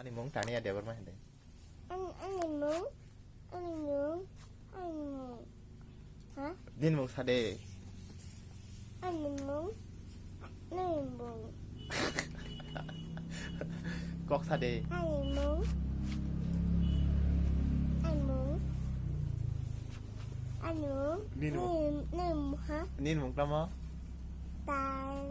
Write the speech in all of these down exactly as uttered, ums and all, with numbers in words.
Ani mung Tania Debbarma hindi. Ani, ani mung, ani mung, ani mung. Ha? Nini mung sade. Ani mung, nini mung. Kok sade. Ani mung, ani mung, ani mung. Nini mung. Nini, nini mung ha? Nini mung tamo? Tan.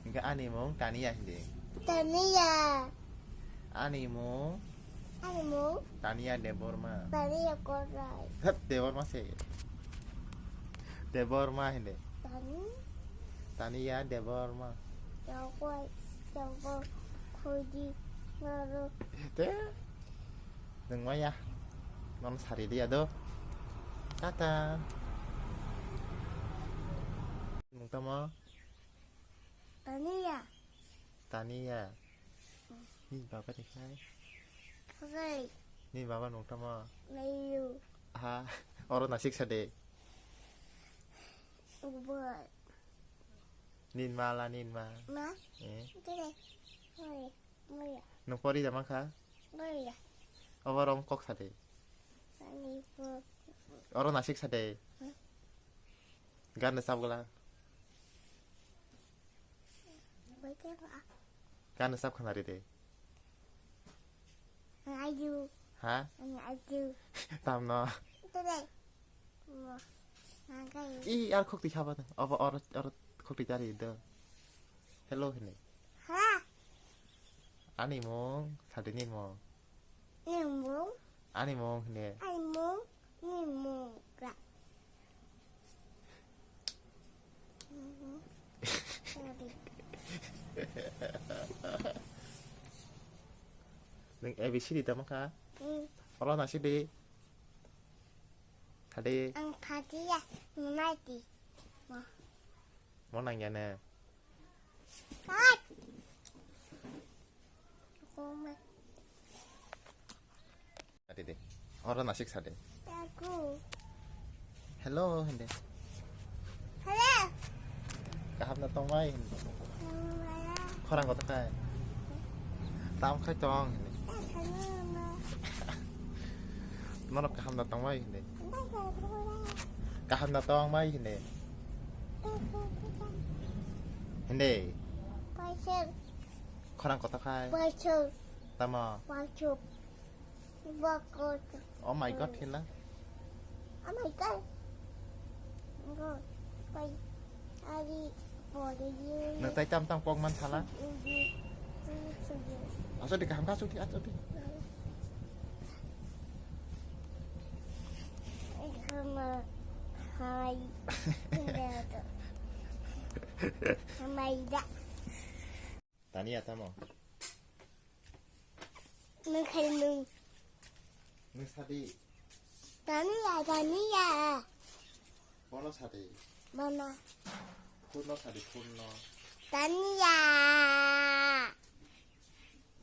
Hingke ani mung Tania hindi. Tania. Ani mung. Ani mung. Tania Debbarma. Tania Korai. Hep Debbarma se. Debbarma hindi. Tani. Tania Debbarma. Jagoi, jago, khoji, naro. Te. Nung maya. Non sari dia do. Tata. Mung tamo. Tania. Tania. Ni baba ni khai. Hai. Ni baba nung tamo. Layu. Ha, oro nasik sade. Ubar. Nin ma la, nin ma. Ma? Eh. Tede. Hai. Maya. Nung pori jama kha? Maya. Oro rom kok sade. Ani po. Oro nasik sade. Hmm? Gan na sab gala. Baikhe ba. Gan na sab khana ride. Aju. Ha? Aju. Tamno. Tede. Mo. Magai. I ar khok ti khaba. Abo or or khok ti tari do. Hello hini. Ha. Ani mung, sade ni mung. Ni mung. Ani mung hini. Ani mung, ni mung. Ga. Mhm. Sorry. Nung A B C D tamo kha? Hmm. Olo nasik di. Sade. Ang khatiya, nunai di. Mo. Mo nang ya ne. Kat. Koma. Ade de. Oro nasik sade. Aku. Hello, hindi. Hello. Kaham na tongmai, hindi. Hello. Khorang kota kai. Tam khai tong, hindi. Hello. Nono kaham na tongmai, hindi. Kaham na tongmai, hindi. Hindi. Paisel. Khorang kota khai. Paisel. Tamo. Paisel. Bakot. Oh my God, hila. Oh my God. Go. Pai. Ari. Body. Nang tai tam tam kok man thala. Aso di kaham kaso di aso di. Hai. Hai da. Tania tamo? Nung khai nung. Nung sadi. Tania, Tania. Bono sadi. Bono. Khunno sadi, khunno. Tania.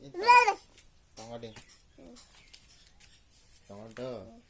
Inta. Lele. Tongo ding. Hmm. Tongo do. Hmm.